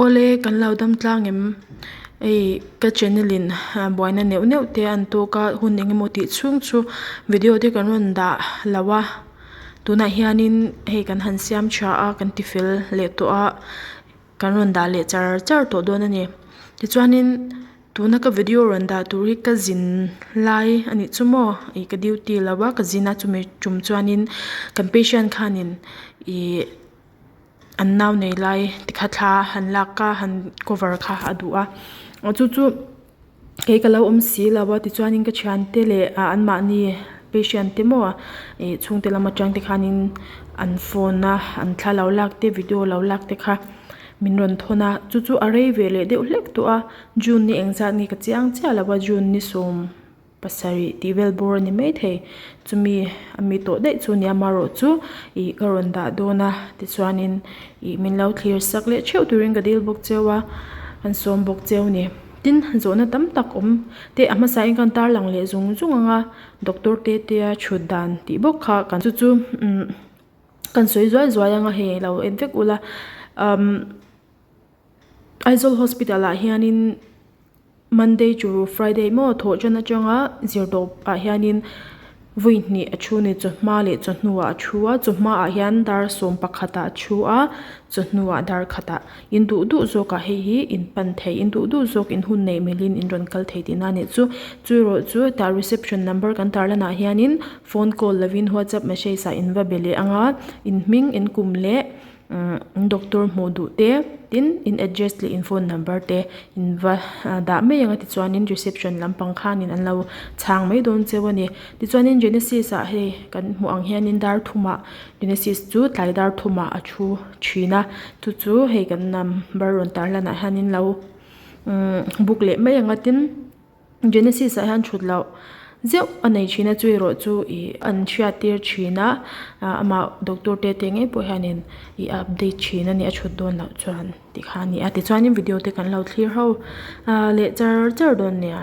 Awle kan lo dam tlang em? Hei ka channel in buaina neuh neuh te an tawk a hun eng emaw tih chhung chu video te kan rawn dah lo a tunah hianin hei kan han siam tha a kan ti fel leh tawh a kan rawn dah leh char char tawh dawn a ni tichuanin tuna ka video rawn dah tur hi ka zin lai a nih chu maw ih ka duty lo a ka zin a chumi tum chuanin kan patient khanin ih. An nau nei lai tikha thla han lak a han cover kha a duh a chu chu kei ka lo awm si lo a tichuanin ka thiante leh ah an mahni patient te maw ih chhungte lam atang te khanin an phone a an thla lo lak te video lo lak te kha min rawn thawn a chu chu a rei ve leh deuh hlek tawh a june ni engzat nge ka chiang chiah lo a june ni sawm. Pasarih tih vel bawr a ni maithei chumi a mi tawh daih chu nia amaherawh chu ih ka rawn dah dawn a tichuanin ih min lo thlir sak leh theuh turin ka dil bawk cheu a an sawm bawk cheu a ni tin zawhna tam tak awm te a hmasa in ka tar lang leh zung zung ang a doctor te te a thut dan tih bawk kha kan chu chu umm kan sawi zuai zuai ang a hei lo en vek ula umm Aizawl hospital ah hianin. Monday chu Friday maw thawh tan atanga zirtawp ah hianin vawi hnih a thu a ni chawhma leh chawhnu ah a thu a chawhma ah hian dar sawm pakhat ah a thu a chawhnu ah dar khat ah in duh duh zawk ah hei hi in pan thei in duh duh zawk in hun neih mil in in rawn kal thei tihna a nih chu chu erawh chu hetah reception number kan tarlan ah hianin phone call lovin whatsapp message ah in va be leh ang a in hming in kum leh. Umm doctor hmuh duh te tin in address leh in phone number te in va dah mai ang a tichuanin reception lampang khanin an lo chhang mai dawn cheu a ni tichuanin genesis ah hei kan hmuh ang hianin dar thumah genesis chu tlai dar thumah a thu thin a chu chu hei kan number rawn tar lanah hianin lo umm book leh mai ang a tin. Genesis ah hian thut loh zeuh a nei thin a chu erawh chu ih an hriat tir thin a amah doctor te te ngei pawh hianin ih a update thin a ni a thut dawn loh chuan tih kha a ni a tichuanin video te kan lo thlir ho ah leh char char dawn nia.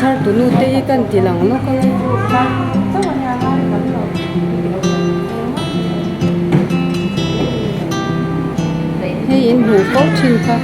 Chhar tunu te hi kan ti lang lawk ang e. Hei in hmuh fo thin kha.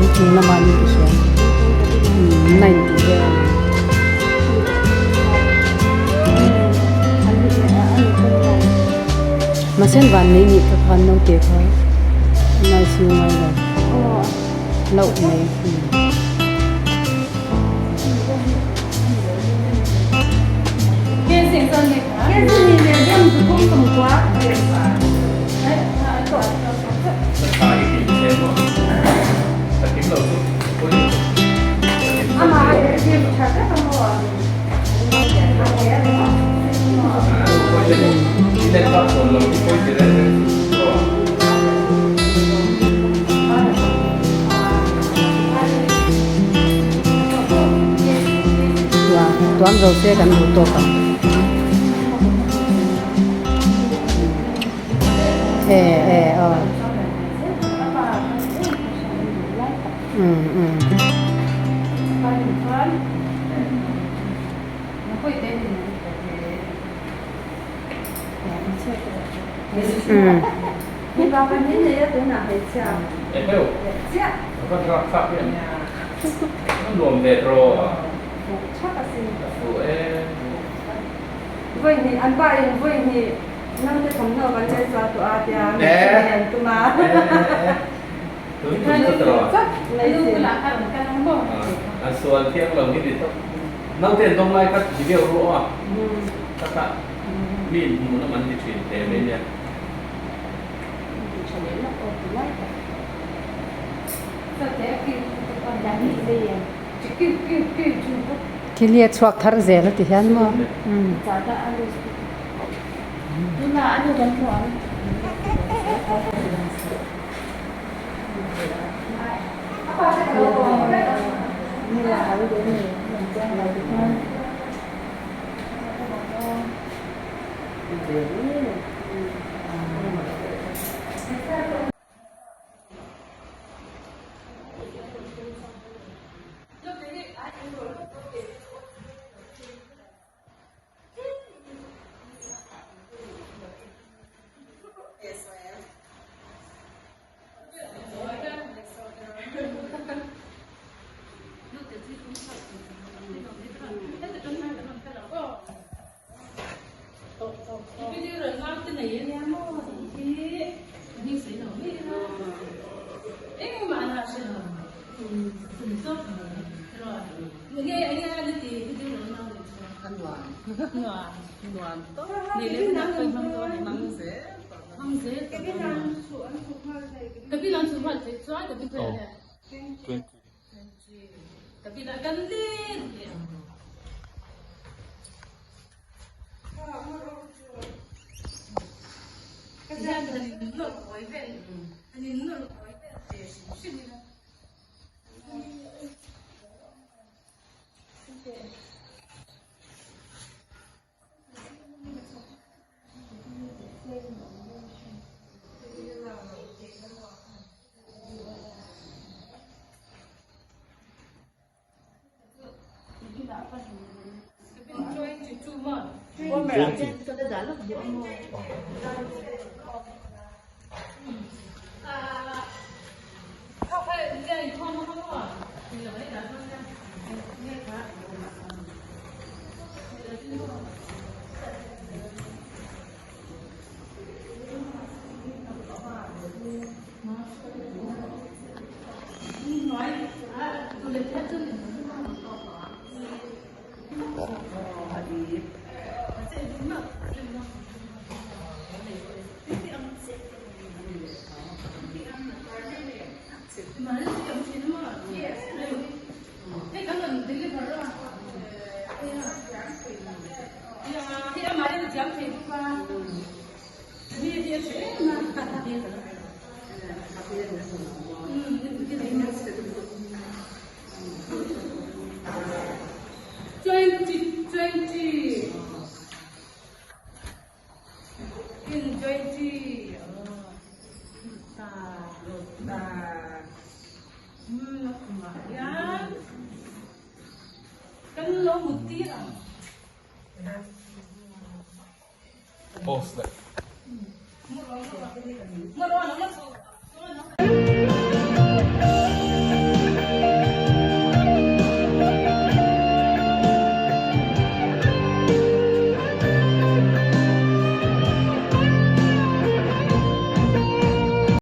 Inchung lamah ni ka hria nine tih vel a ni. Mahse van nei nih kha khan naute kha nai siu ngai lo hlauh mai. Tuam zo se kan duh tawk ang. E e aw. Um um. Thil hi a chhuak thar zel a ti hian maw. Post leh.